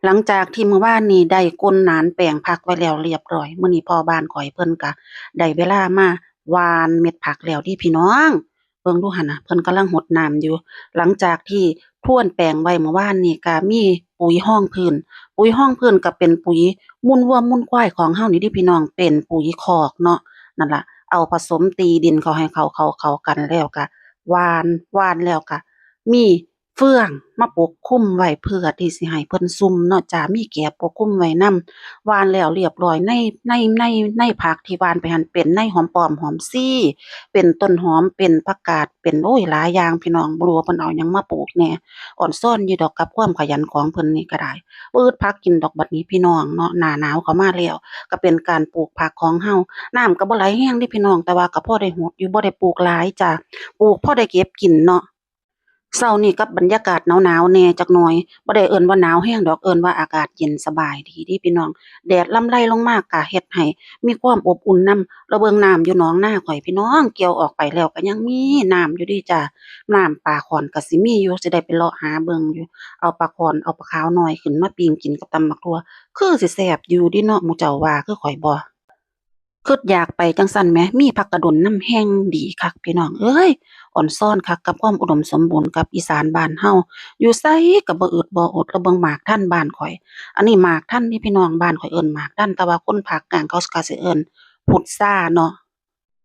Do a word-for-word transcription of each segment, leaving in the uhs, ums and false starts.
หลังจากที่มื้อวานนี้ได้ก้นหนานแปลงผักไว้แล้วเรียบร้อย มื้อนี้พ่อบ้านข้อยเพิ่นก็ได้เวลามาหว่านเม็ดผักแล้วเด้พี่น้อง เบิ่งดูหั่นน่ะ เพิ่นกำลังหดน้ำอยู่ หลังจากที่พรวนแปลงไว้มื้อวานนี้ก็มีปุ๋ยฮองพื้น ปุ๋ยฮองพื้นก็เป็นปุ๋ยมูลวัวมูลควายของเฮานี่เด้พี่น้อง เป็นปุ๋ยคอกเนาะ นั่นล่ะ เอาผสมตีดินเข้าให้เข้า เข้า เข้ากันแล้วก็หว่าน หว่านแล้วก็มี เฟืองมาปกคลุมไว้เพื่อที่สิให้เพิ่นซุ่มเนาะจ้า มีแกบปกคลุมไว้นำ หว่านแล้วเรียบร้อย ใน ใน ใน ในผักที่หว่านไปหั่น เป็นในหอมป้อมหอมซี เป็นต้นหอม เป็นผักกาด เป็น โอ้ย หลายอย่างพี่น้อง บ่รู้ว่าเพิ่นเอาหยังมาปลูกแหน่ อ่อนซ้อนอยู่ดอกกับความขยันของเพิ่นนี่ก็ได้ บ่อึดผักกินดอกบัดนี้พี่น้องเนาะ หน้าหนาวเข้ามาแล้ว ก็เป็นการปลูกผักของเฮา น้ำก็บ่ไหลแฮงเด้พี่น้อง แต่ว่าก็พอได้หดอยู่ บ่ได้ปลูกหลายจ้า ปลูกพอได้เก็บกินเนาะ เช้านี้กับบรรยากาศหนาวๆแหน่จักหน่อย บ่ได้เอิ้นว่าหนาวแฮงดอก เอิ้นว่าอากาศเย็นสบายดีเด้พี่น้อง แดดลำไลลงมากะเฮ็ดให้มีความอบอุ่นนำ แล้วเบิ่งน้ำอยู่หนองนาข้อยพี่น้อง เกี่ยวออกไปแล้วก็ยังมีน้ำอยู่เด้จ้า น้ำปลาข้อนก็สิมีอยู่ สิได้ไปเลาะหาเบิ่งอยู่ เอาปลาข้อน เอาปลาขาวน้อยขึ้นมาปิ้งกินกับตำบักถั่ว คือสิแซ่บอยู่เด้เนาะ หมู่เจ้าว่าคือข้อยบ่ คิดอยากไปจั่งซั้นแหม มีผักกะดนนำแฮงดีคักพี่น้องเอ้ย อ่อนซ้อนคักกับความอุดมสมบูรณ์กับอีสานบ้านเฮา อยู่ไสก็บ่อึดบ่อด แล้วเบิ่งหมากทันบ้านข้อย อันนี้หมากทันนี่พี่น้อง บ้านข้อยเอิ้นหมากทัน แต่ว่าคนภาคกลางเขาก็สิเอิ้นพุทราเนาะ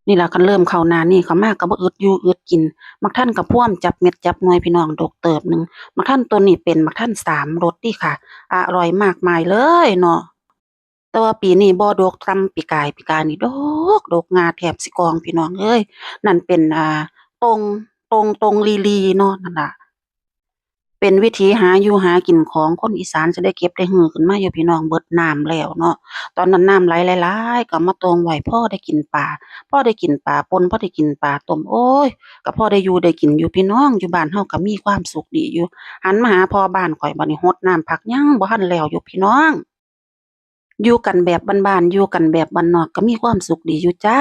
นี่ล่ะ คันเริ่มเข้าหน้านี้เข้ามาก็บ่อึดอยู่อึดกิน หมากทันก็พวมจับเม็ดจับหน่วยพี่น้อง ดกเติบหนึ่ง หมากทันต้นนี้เป็นหมากทันสามรสเด้ค่ะ อร่อยมากมายเลยเนาะ แต่ว่าปีนี้บ่ดกส่ำปีกาย ปีกายนี่ดก ดกงาแทบสิกองพี่น้องเอ้ย นั่นเป็น อ่า ตง ตง ตงลีลีเนาะ นั่นล่ะ เป็นวิถีหาอยู่หากินของคนอีสาน จะได้เก็บได้หื้อขึ้นมาอยู่พี่น้อง เบิดน้ำแล้วเนาะ ตอนนั้นน้ำไหลหลายๆ ก็มาตงไว้ พอได้กินปลา พอได้กินปลาป่น พอได้กินปลาต้ม โอ้ย ก็พอได้อยู่ได้กินอยู่พี่น้อง อยู่บ้านเฮาก็มีความสุขดีอยู่ หันมาหาพ่อบ้านข้อยบัดนี้ หดน้ำผักยังบ่ทันแล้วอยู่พี่น้อง อยู่กันแบบบ้านๆ อยู่กันแบบบ้านนอกก็มีความสุขดีอยู่จ้า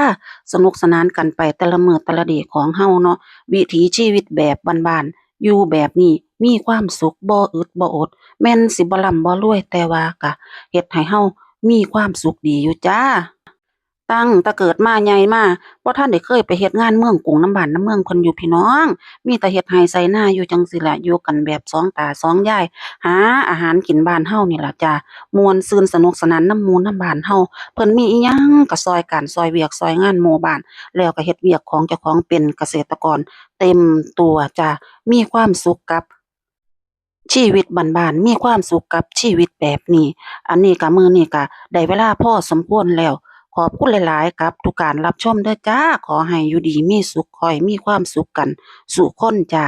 สนุกสนานกันไปแต่ละมื้อแต่ละเดย์ของเฮาเนาะ วิถีชีวิตแบบบ้านๆ อยู่แบบนี้มีความสุข บ่อึดบ่อด แม่นสิบ่ร่ำบ่รวย แต่ว่าก็เฮ็ดให้เฮามีความสุขดีอยู่จ้า ตั้งแต่เกิดมาใหญ่มา บ่ทันได้เคยไปเฮ็ดงานเมืองกรุงนำบ้านนำเมืองเพิ่นอยู่พี่น้อง มีแต่เฮ็ดไร่ไถนาอยู่จั่งซี้ล่ะ อยู่กันแบบสองตาสองยาย หาอาหารกินบ้านเฮานี่ล่ะจ้า ม่วนซื่นสนุกสนานนำหมู่นำบ้านเฮา เพิ่นมีอิหยังก็ซ่อยกัน ซ่อยเวียกซ่อยงานหมู่บ้าน แล้วก็เฮ็ดเวียกของเจ้าของ เป็นเกษตรกรเต็มตัวจ้า มีความสุขกับชีวิตบ้านๆ มีความสุขกับชีวิตแบบนี้ อันนี้ก็มื้อนี้ก็ได้เวลาพอสมควรแล้ว ขอบคุณหลายๆ กับทุกการรับชมเด้อจ้า ขอให้อยู่ดีมีสุข ขอให้มีความสุขกันซุคนจ้า